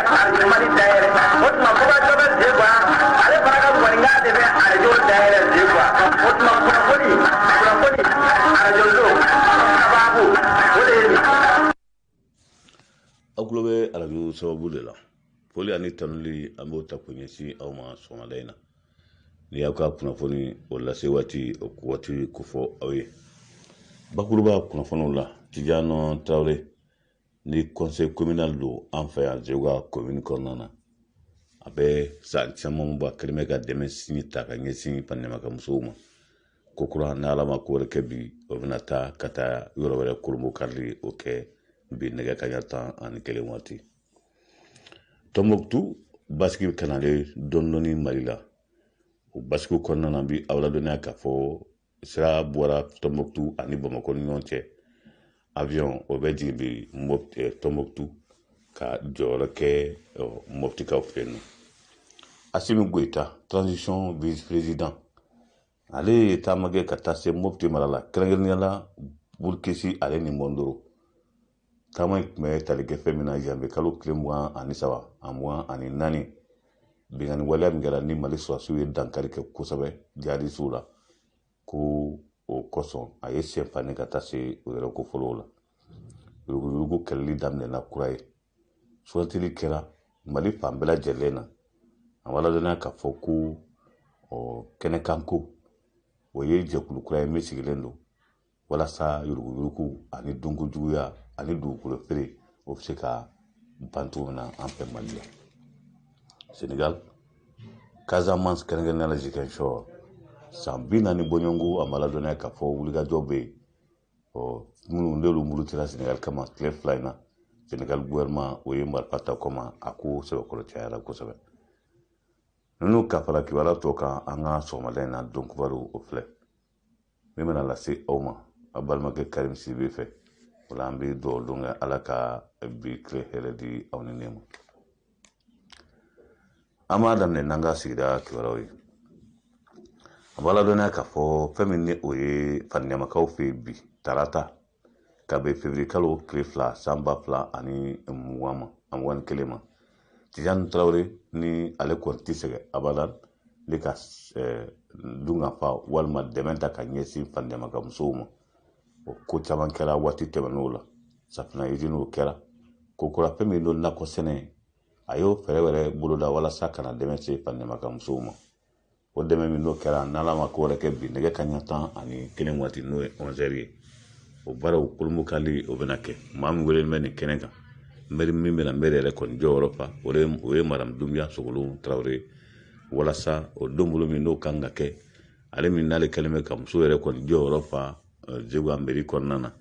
Arajo Mali dayɛlɛ. O tuma Fobajɔ bɛ Zegwa, ale fana ka gɔninkan de bɛ arajo dayɛlɛ Zegwa. O tuma kunnafoni, kunnafoni, arajo so, sababu, o de ye nin. Aw tulo bɛ arajo sababu de la. Foli ani tanuli, an b'o ta k'o ɲɛsin aw ma sɔgɔmada in na. Ni y'aw ka kunnafoni o lase waati, o waati kofɔ aw ye. Bakuruba kunnafoniw la, Tijani Tarawele ni conseil communal don an fɛ yan Zegwa commune kɔnɔna na. A bɛ san caman bɔ, a kɛlen bɛ ka dɛmɛ sini ta ka ɲɛsin Faniɲamaka musow ma. Ko kura, n'Ala ma ko wɛrɛ kɛ bi, o bɛna taa ka taa yɔrɔ wɛrɛ kurunbon karili o kɛ bi nɛgɛ kanɲɛ 11 waati. Tɔnbɔkutu basigi kanalen dɔɔni dɔɔni Mali la. O basigi kɔnɔna na bi, aw ladɔnniya k'a fɔ sira bɔra Tɔnbɔkutu ani Bamakɔ ni ɲɔgɔn cɛ. Avion o bɛ jigin bi Tɔnbɔkutu ka jɔyɔrɔ kɛ Mɔpitikaw fɛ yen nɔ. Asimi Goyita, transition vice président, ale ye taama kɛ ka taa se Mɔpiti mara la, kɛrɛnkɛrɛnnenya la Burukesi ale ni Mɔndoro. Taama in tun bɛ tali kɛ fɛn min na, janvier kalo tile 23 a 24, binkanni waleya min kɛra ni Mali sɔrɔdasiw ye dankari kɛ kosɛbɛ jihadisiw la, ko o kosɔn a ye senfani ka taa se o yɔrɔ kofɔlenw la. Yuruguyurugu kɛlɛli daminɛna kura ye. Sugantili kɛra Mali fan bɛɛ lajɛlen na. A b'a ladɔnniya k'a fɔ ko kɛnɛkanko o ye jɛkulu kura ye min sigilen don walasa yuruguyurugu ani dunkojuguya ani dugukolo feere, o bɛ se ka ban cogo min na an fɛ Mali la. Senegal, Casamance, kɛrɛnkɛrɛnnenya la Ziguinchor, san 40 bɔɲɔgɔnko, a ma ladɔnniya k'a fɔ wulikajɔ bɛ yen. Minnu n'olu murutira Senegal kama tile 2 in na, Senegal gouvernement o ye marifa ta kɔma, a ko sɛbɛkɔrɔ cayara kosɛbɛ. Ninnu ka fara kibaruya tɔ kan an ka sɔgɔmada in na, don kibaru o filɛ min bɛna lase aw ma aw balimakɛ Karim Sidibe fɛ. O la, an bɛ dugawu don kɛ, Ala ka bi tile hɛrɛ di aw ni ne ma. An b'a daminɛ n'an ka sigida kibaruyaw ye. A b'a ladɔnniya k'a fɔ fɛn min ni o ye Faniɲamakaw fɛ yen bi tarata, ka bɛn février kalo tile 2 san 2020 ma, a 21 ma, Tijani Tarawele ni ale kɔni tɛ sɛgɛn abada ne ka dunkafa walima dɛmɛ ta ka ɲɛsin Faniɲamaka musow ma. O ko caman kɛra waati tɛmɛnenw la, safinɛ iziniw kɛra ko kura. Fɛn min don nakɔ sɛnɛ, a y'o fɛɛrɛ wɛrɛ boloda walasa ka na dɛmɛ se Faniɲamaka musow ma. O dɛmɛ min n'o kɛra, n'Ala ma ko wɛrɛ kɛ bi nɛgɛ kanɲɛ 11 waati, n'o ye 11 heures ye, o baaraw kurunbonkari o bɛna kɛ. Maa min welelen bɛ nin kɛnɛ kan, maire min bɛna maire yɛrɛ kɔni jɔyɔrɔ fa, o ye madame Dunbiya Sogolon Tarawele, walasa o donbolo min n'o kan ka kɛ, ale min n'ale kɛlen bɛ ka muso yɛrɛ kɔni jɔyɔrɔ fa Zegwa mairie kɔnɔna na,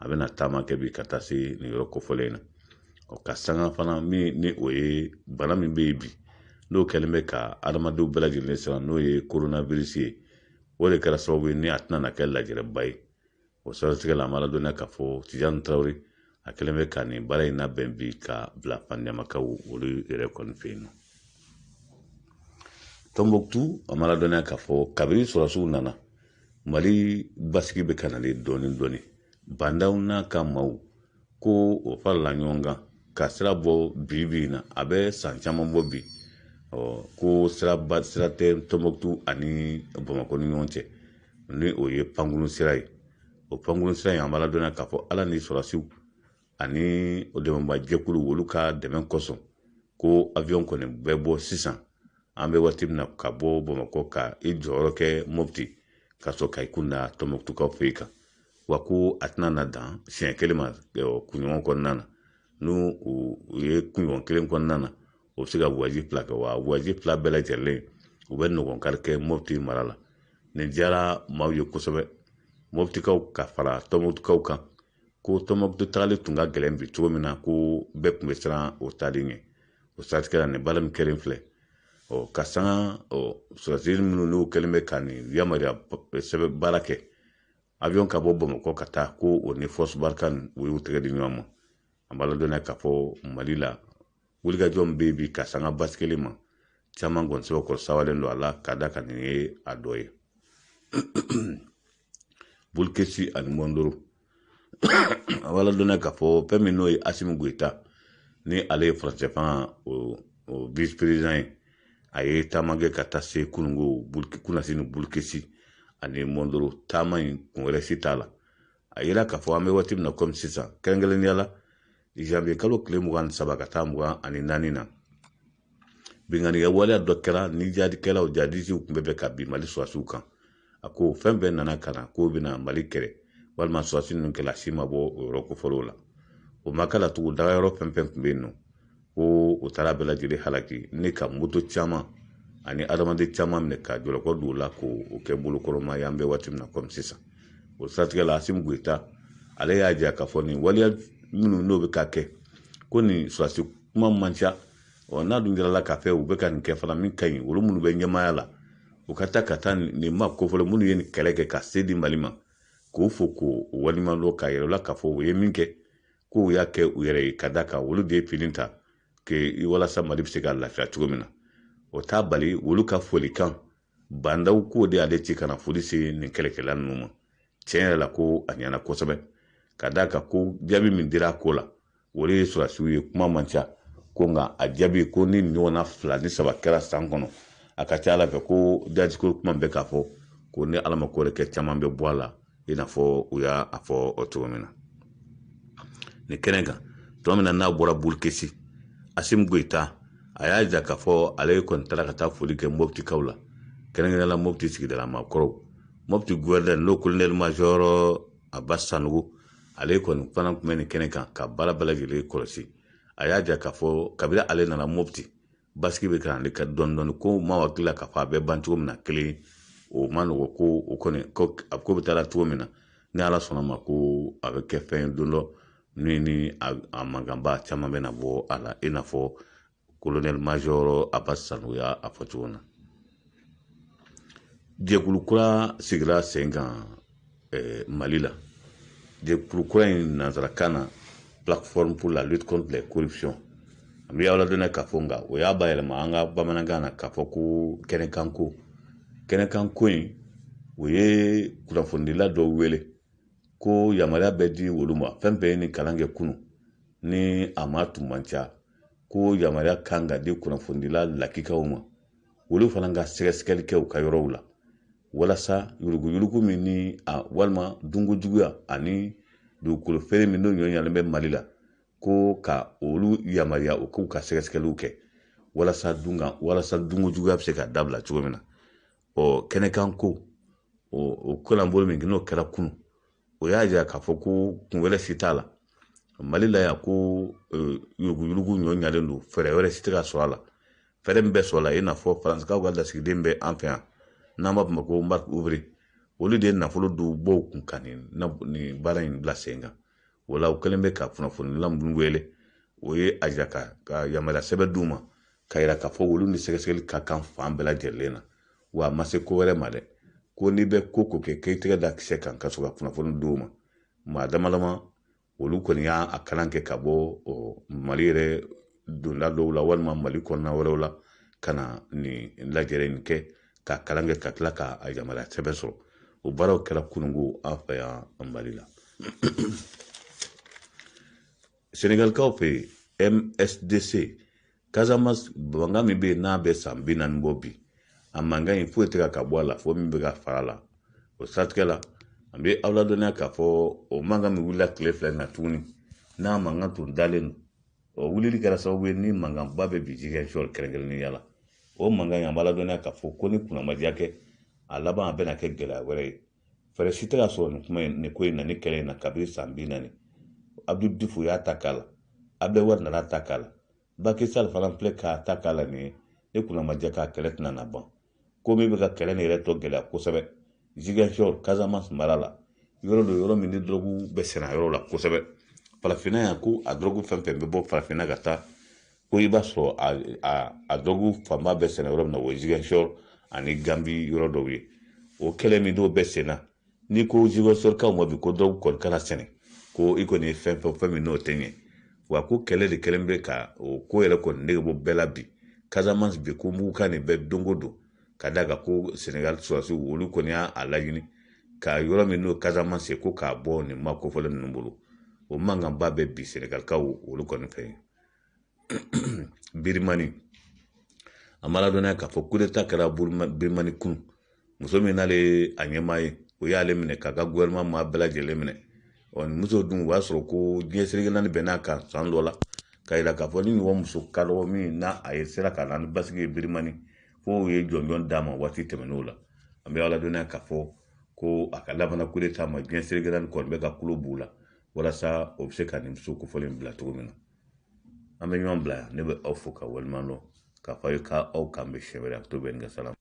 a bɛna taama kɛ bi ka taa se nin yɔrɔ kofɔlen in na. Ɔ ka sanga fana min ni o ye bana min bɛ yen bi, n'o kɛlen bɛ ka adamadenw bɛɛ lajɛlen siran, n'o ye coronavirus ye, o de kɛra sababu ye ni a tɛna na kɛ lajɛrɛba ye. O siratigɛ la, an b'a ladɔnniya k'a fɔ Tijani Tarawele a kɛlen bɛ ka nin baara in labɛn bi ka bila Faniɲamakaw olu yɛrɛ kɔni fɛ yen nɔ. Tɔnbɔkutu, an b'a ladɔnniya k'a fɔ kabini sɔrɔdasiw nana, Mali basigi bɛ ka nalen dɔɔni dɔɔni. Bandaw n'a ka maaw ko o farala ɲɔgɔn kan ka sira bɔ bi bi in na, a bɛ san caman bɔ bi. Ko siraba sira tɛ Tɔnbɔkutu ani Bamakɔ ni ɲɔgɔn cɛ, ni o ye pankurun sira ye. O pankurun sira in, an b'a ladɔnniya k'a fɔ Ala ni sɔrɔdasiw ani o dɛmɛbaa olu ka dɛmɛ kosɔn, ko avion kɔni bɛ bɔ sisan, an bɛ waati min na, ka bɔ Bamakɔ ka i jɔyɔrɔ kɛ Mopti, ka sɔrɔ ka i kun da Tɔnbɔkutukaw fɛ yen kan. Wa ko a tɛna na dan siɲɛ kelen ma kunɲɔgɔn kɔnɔna na. N'u u ye kunɲɔgɔn kelen kɔnɔna na, o bɛ se ka voyage 2 kɛ, wa voyage 2 bɛɛ lajɛlen u bɛ ɲɔgɔn kari kɛ Mopti mara la. Nin diyara maaw ye kosɛbɛ, Moptikaw ka fara Tɔnbɔkutukaw kan, ko Tɔnbɔkutu tagali tun ka gɛlɛn bi cogo min na, ko bɛɛ tun bɛ siran o taali ɲɛ. O siratigɛ la, nin baara min kɛlen filɛ, ka sanga sɔrɔdasi minnu n'u kɛlen bɛ ka nin yamaruya sɛbɛn baara kɛ, avion ka bɔ Bamakɔ ka taa, ko o ni Force Barkhane u y'u tɛgɛ di ɲɔgɔn ma. An b'a ladɔnniya k'a fɔ Mali la, wulikajɔ min bɛ yen bi ka sanga basigili ma, caman kɔni sɛbɛkɔrɔ sawalen don a la, ka da kan nin ye a dɔ ye. Burukesi ani Mɔndoro, a b'a ladɔnniya k'a fɔ fɛn min n'o ye Asimi Goyita Ni ale ye furancɛ fanga o vice président ye, a ye taama kɛ ka taa se kununko Kunasini, Bulukesi ani Mondoro. Taama in kun wɛrɛ si t'a la, a yira k'a fɔ an bɛ waati min na komi sisan, kɛrɛnkɛrɛnnenya la janvier kalo tile 23 ka taa 24 na, binkannikɛ waleya dɔ kɛra ni jadikɛlaw, jadisiw tun bɛ fɛ ka bin Mali sɔrɔdasiw kan. A ko fɛn bɛɛ nana ka na k'o bɛna Mali kɛlɛ walima sɔrɔdasi ninnu kɛlɛ, a si ma bɔ o yɔrɔ kofɔlenw la. O ma k'a la tugun, dagayɔrɔ fɛn fɛn tun bɛ yen nɔ, ko o taara bɛɛ lajɛlen halaki ni ka moto caman ani adamaden caman minɛ ka jɔlɔkɔ don o la k'o kɛ bolokɔrɔma ye an bɛ waati min na komi sisan. O siratigɛ la, Asimi Goyita ale y'a jira k'a fɔ nin waleya minnu n'o bɛ ka kɛ, ko nin sɔrɔdasi kuma man ca. Ɔ n'a dun jirala k'a fɛ u bɛ ka nin kɛ fana, min ka ɲi, olu minnu bɛ ɲɛmaaya la, u ka taa ka taa nin ma kofɔlen minnu ye nin kɛlɛ kɛ ka se di Mali ma, k'o fo k'o waleɲuman dɔn, k'a yɛrɛ la k'a fɔ u ye min kɛ, k'u y'a kɛ u yɛrɛ ye, ka d'a kan olu de ye fini ta ke walasa Mali bɛ se ka lafiya cogo min na. O t'a bali olu ka folikan bandaw k'o de y'ale ci ka na foli se nin kɛlɛkɛla ninnu ma. Tiɲɛ yɛrɛ la, ko a ɲɛna kosɛbɛ, ka d'a kan ko jaabi min dira a ko la, o de ye sɔrɔdasiw ye kuma man ca ko, nka a jaabi ko ni ɲɔgɔnna 2 ni 3 kɛra san kɔnɔ, a ka ca ala fɛ ko jajiko kuma bɛ k'a fɔ ko ni Ala ma ko wɛrɛ kɛ, caman bɛ bɔ a la, i n'a fɔ u y'a fɔ o cogo min na. Nin kɛnɛ kan, tuma min na n'a bɔra Bulukesi, Asimi Goyita a y'a jira k'a fɔ ale kɔni taara ka taa foli kɛ Moptikaw la, kɛrɛnkɛrɛnnenya la Mopti sigidala maakɔrɔw. Mopti gouverneur, n'o colonel major Abbas Sanogo, ale kɔni fana tun bɛ nin kɛnɛ kan ka baara bɛɛ lajɛlen kɔlɔsi. A y'a jira k'a fɔ kabini ale nana Mopti, basigi bɛ ka na ka dɔɔni dɔɔni, ko maa hakili la k'a fɔ a bɛ ban cogo min na kelen, o ma nɔgɔ, ko o kɔni ko a ko bɛ taa cogo min na, ni Ala sɔnna ma, ko a bɛ kɛ fɛn ye don dɔ min ni a mankanba caman bɛna bɔ a la, i n'a fɔ colonel major Abbas Sanogo y'a fɔ cogo min na. Jɛkulu kura sigira sen kan Mali la. Jɛkulu kura in, nanzarakan na Plateforme pour la lutte contre les corruptions, an bɛ aw ladɔnniya k'a fɔ, nka o y'a bayɛlɛma an ka bamanankan na k'a fɔ ko kɛnɛkanko. Kɛnɛkanko in, o ye kunnafonidila dɔw wele ko yamaruya bɛ di olu ma, fɛn fɛn ye nin kalan kɛ kunun ni a ma tun man ca, ko yamaruya kan ka di kunnafonidila lakikaw ma, olu fana ka sɛgɛsɛgɛli kɛ u ka yɔrɔw la, walasa yuruguyurugu min ni a walima dunkojuguya ani dugukolo feere min n'o ɲɔɲalen bɛ Mali la, ko ka olu yamaruya u k'u ka sɛgɛsɛgɛliw kɛ walasa dunkan walasa dunkojuguya bɛ se ka dabila cogo min na. Ɔ kɛnɛkan ko o kalanbolo min n'o kɛra kunun, o y'a jira k'a fɔ ko kun wɛrɛ si t'a la Mali la yan, ko yuruguyurugu ɲɔ ɲalen don, fɛɛrɛ wɛrɛ si tɛ ka sɔrɔ a la. Fɛɛrɛ min bɛ sɔrɔ a la, i n'a fɔ Faransikaw ka lasigiden bɛ an fɛ yan n'an b'a fɔ ma ko Marc Ouvry, olu de ye nafolo dɔw bɔ u kun ka nin baara in bila sen kan. O la, u kɛlen bɛ ka kunnafonidila minnu wele, o ye a jira ka yamaruya sɛbɛn d'u ma ka yira k'a fɔ olu ni sɛgɛsɛgɛli ka kan fan bɛɛ lajɛlen na. Wa a ma se ko wɛrɛ ma dɛ, ko n'i bɛ ko ko kɛ, k'i tɛgɛ da kisɛ kan ka sɔrɔ ka kunnafoni d'u ma. Maa dama dama olu kɔni y'a kalan kɛ ka bɔ Mali yɛrɛ donda dɔw la walima Mali kɔnɔna wɛrɛw la ka na nin lajɛrɛ in kɛ, ka kalan kɛ, ka tila ka a yamaruya sɛbɛn sɔrɔ. O baaraw kɛra kununko an fɛ yan Mali la. Senegalikaw fɛ yen, MSDC Casamance, mankan min bɛ yen n'a bɛ san 40 bɔ bi, a mankan in foyi tɛ ka bɔ a la fo min bɛ ka fara a la. O siratigɛ la, an bɛ aw ladɔnniya k'a fɔ o mankan min wulila tile 2 in na tuguni, n'a mankan tun dalen don, o wulili kɛra sababu ye ni mankanba bɛ bi Ziguinchor kɛrɛnkɛrɛnnenya la. O mankan in, an b'a ladɔnniya k'a fɔ ko ni kunnamadiya kɛ, a laban a bɛna kɛ gɛlɛya wɛrɛ ye. Fɛɛrɛ si tɛ ka sɔrɔ nin kuma in, nin ko in na, ni kɛlɛ in na kabini san 40. Abdou Diouf y'a ta k'a la, Abdoulaye Wade nana ta k'a la, Macky Sall fana filɛ k'a ta k'a la. Nin ye ni kunnamadiya k'a kɛlɛ tɛna na ban. Ko min bɛ ka kɛlɛ nin yɛrɛ tɔ gɛlɛya kosɛbɛ Ziguinchor, Casamance mara la, yɔrɔ don, yɔrɔ min ni dɔrɔgu bɛ sɛnɛ yɔrɔ la kosɛbɛ farafinna yan, ko a dɔrɔgu fɛn fɛn bɛ bɔ farafinna ka taa, ko i b'a sɔrɔ a dɔrɔgu fanba bɛ sɛnɛ yɔrɔ min na, o ye Ziguinchor ani Gambi yɔrɔ dɔw ye. O kɛlɛ min n'o bɛ sen na, n'i ko Ziguinchorkaw ma bi ko dɔrɔgu kɔni kana sɛnɛ, ko i kɔni ye fɛn fɛn fɛn min n'o tɛ ɲɛ. Wa ko kɛlɛ de kɛlen bɛ ka o ko yɛrɛ kɔni nege bɔ bɛɛ la bi Casamance bi, ko mugukan nin bɛɛ don o don, ka d'a kan ko Senegal sɔrɔdasiw olu kɔni y'a laɲini ka yɔrɔ min n'o Casamance ye, ko k'a bɔ nin ma kofɔlen ninnu bolo. O mankanba bɛ bi Senegalikaw olu kɔni fɛ yen. Birimani. An b'a ladɔnniya k'a fɔ coup d'état kɛra Birimani kun. Muso min n'ale ye a ɲɛmaa ye, o y'ale minɛ k'a ka gouvernement maa bɛɛ lajɛlen minɛ. Ɔ nin muso dun, o b'a sɔrɔ ko diɲɛ seleke naani bɛnn'a kan san dɔ la, k'a yira k'a fɔ ni ɲɔgɔn muso ka dɔgɔ min n'a a ye sera ka na ni basigi ye Birimani, fo u ye jɔnjɔn d'a ma waati tɛmɛn'o la. An bɛ ala dɔnniya k'a fɔ ko a ka labanna coup d'état ma. Diɲɛ seleke naani kɔni bɛ ka kulo b'u la walasa o bɛ se ka nin muso kofɔlen bila cogo min na. An bɛ ɲɔgɔn bila yan. Ne bɛ aw fo ka waleɲuman dɔn k'a fɔ aw ye k'aw k'an bɛ siɲɛ wɛrɛ. A to bɛ nin ka salam.